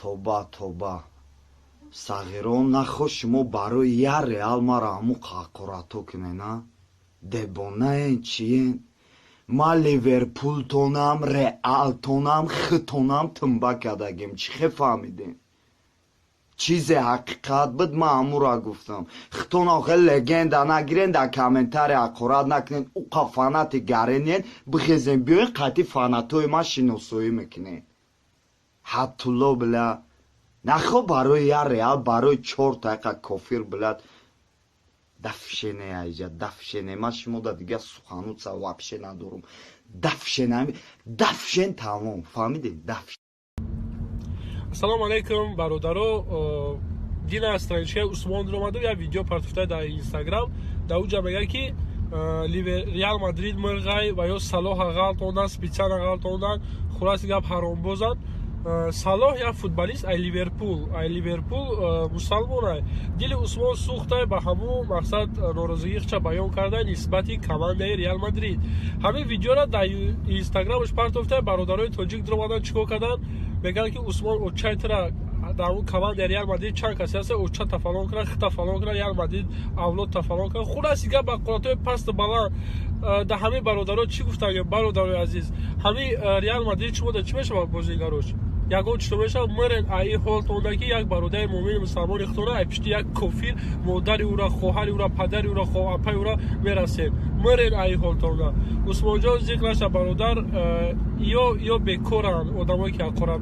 Тоба, тоба, сағирон, нахо шумо барои як Реал мара ҳаму ҳақорато кунена. Дебонаен, чиен? Ма Ливерпултонам, Реалтонам, хитонам тумба кардагим. Чӣ хе фаҳмидем? Чизе ҳақиқат буд, ман ҳамура гуфтам. Хитона хел легенда нагирен, дар комментария ҳақорат накунен. Уқа фанати гаренен, бихезен, биёен, қатъи фанатои ман шиносоӣ мекунен. Ҳабтулло, била, нахо барои як Реал, барои чор таиқа кофир, блядь, дафшене айҷа, дафшене. Ман шумо да дига сухануца вообще надорум. Дафшене, дафшен, тамом, фаҳмидем, даф. Ассалому алайкум, бародаро. Дина страничкаи Усмон омаду як видео партофта дар Инстаграм. Дар уҷа мегӯяд, ки Реал Мадрид мирғай ва ё Салоҳа ғалтондан, специально ғалтондан. Хулоси гап, ҳаромбозанд. Салоҳ як футболист ай Ливерпул, ай Ливерпул, мусалмонай. Дили Усмон сӯхтай, ба ҳамун мақсад норозигихча баён карда нисбати командаи Реал Мадрид. Ҳамин видеора дар Инстаграмаш партофта. Бародарои тоҷик дуромадан, чӣ кор карданд? Мегӯянд, ки Усмон, очайтра дар он командаи Реал Мадрид чанд касе ҳаста, очата фалон кунад, хита фалон кунад, Реал Мадрид авлодта фалон кунад. Хулоси гап, ба қулатҳои пасту баланд. Дар ҳамин бародаро чӣ гуфтан? Бародарои азиз, ҳамин Реал Мадрид шумо дар чӣ мешавад? Бозигарош ягон чито мешавад? Мирен аи ҳолтонда, ки як бародари муъмини мусалмони худтона ай пишти як кофир модари ӯра, хоҳари ӯра, падари ӯра, апаи ӯра мерасем. Мирен аи ҳолтонда. Усмонҷон, зикр наша, бародар. Ё бекоранд одамое ки ҳақорат.